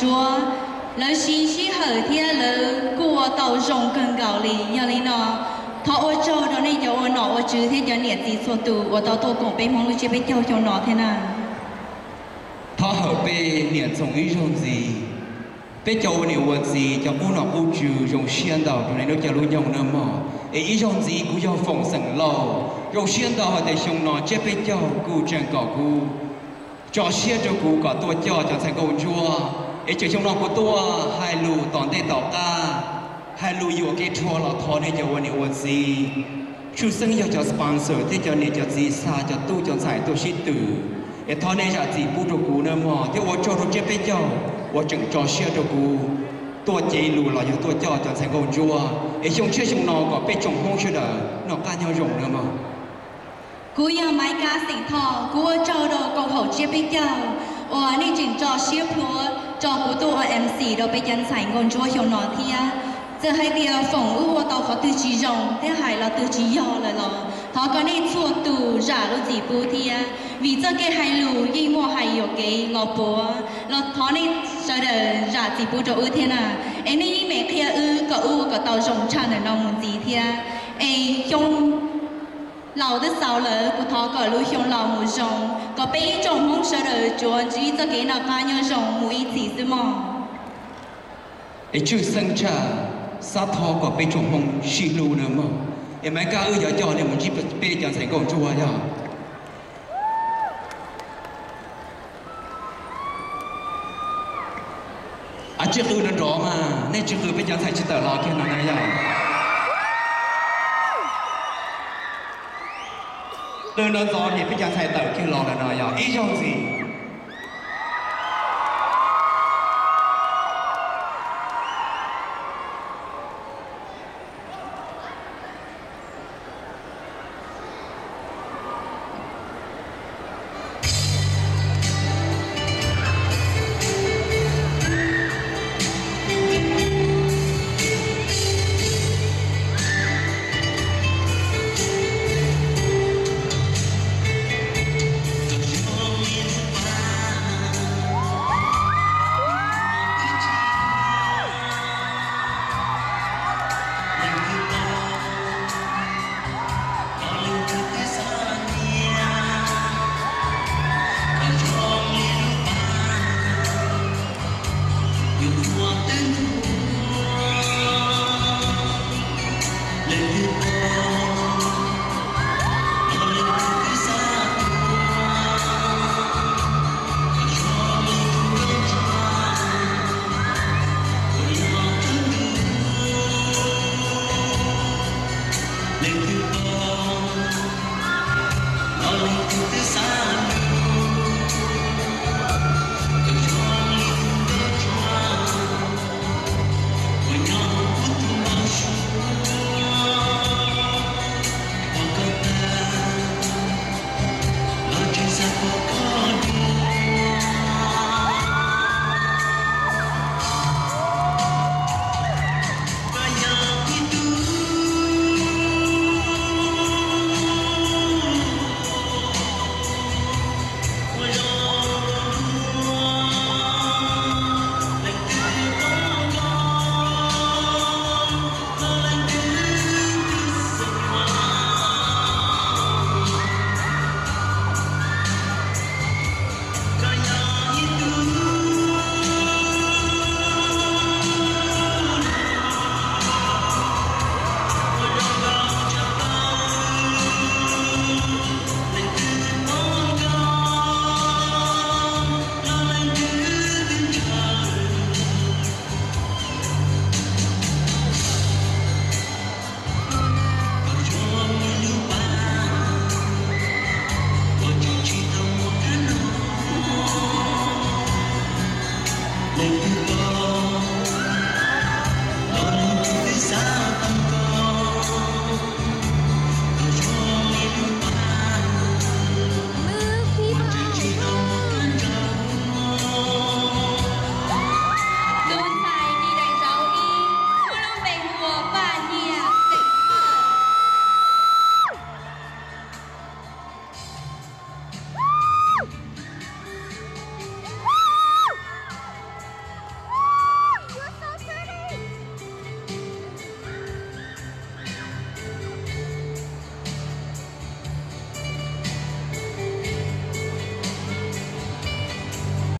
Ntsuab, lawv siv sij hawm thiab lawv kuj ua tau zoo kawg nkaus li. Yog li no, thov ua tsaug rau nej cov ua nom ua tswv thiab cov niam txiv txhua tus uas tau tuaj koom peb Hmoob lub tsiab peb caug xyoo no thiab na. Thov hawm peb niam txoom ib zaug ntxiv. Peb cov ua niam ua txiv cov qub nom qub tswv zoo siab ntau rau nej lub caij lub nyoog na mog. Es ib zaug ntxiv kuv yog Foom xeem Lauj, zoo siab ntau hais tias xyoo no tsiab peb caug kuj tseem kom kuv tso siab rau kuv kom tuaj coj cov ntxhais nkauj ntsuab, es tseem xyoo no kuv tuaj hais lus tom ntej tom qab, hais lus yuam kev rhuav los thov nej cov ua niam ua txiv, tshwj xeeb yog cov sponsor thiab cov niam cov txiv xa cov tub cov ntxhais tuaj sib tw, es thov nej zam txim pub rau kuv na mog, thiab ua tsaug rau tsiab peb caug uas tseem tso siab rau kuv tuaj cev lus los yog tuaj coj cov ntxhais nkauj ntsuab, es xyoo tshiab xyoo no kom peb tsoom Hmoob sawv daws noj qab nyob zoo na mog. Kuv yog Maiv Kab xeem Thoj, kuv ua tsaug rau koom haum tsiab peb caug uas nej tseem tso siab plhuav tso kuv tuaj ua M C rau peb cov ntxhais nkauj ntsuab xyoo no thiab. Txawm hais tias Foom wb ua tau qhov twg tsis zoo thiab hais lo twg tsis yog lawm los thov kom nej txhua tus zam lub txim pub thiab, vim txoj kev hais lus yeej muaj hais yuam kev los puav los thov nej sawv daws zam txim pub rau wb thiab na. Es nej yeej meem qhia wb kom wb ua kom tau zoo tshaj ntawm no mus ntxiv thiab. Es xyoo laus twb xaus lawm, kuv thov kom lub xyoo laus mus zoo, kom peb ib tsoom Hmoob sawv daws tsuav ntsib txoj kev noj qab nyob zoo mus ib txhis xwb mog. Es tshwj xeeb tshaj, xav thov kom peb tsoom Hmoob sib hlub na mog. Es Maiv Kab wb yuav coj nej mus ntsib peb cov ntxhais nkauj ntsuab yog. Ab, tsis qw nrov nrov mas, nej tsis qw peb cov ntxhais tsis tawm los kiag no na yog. Qw no ntxov ces peb cov ntxhais tawm kiag los lawm no yog ib zaug ntxiv.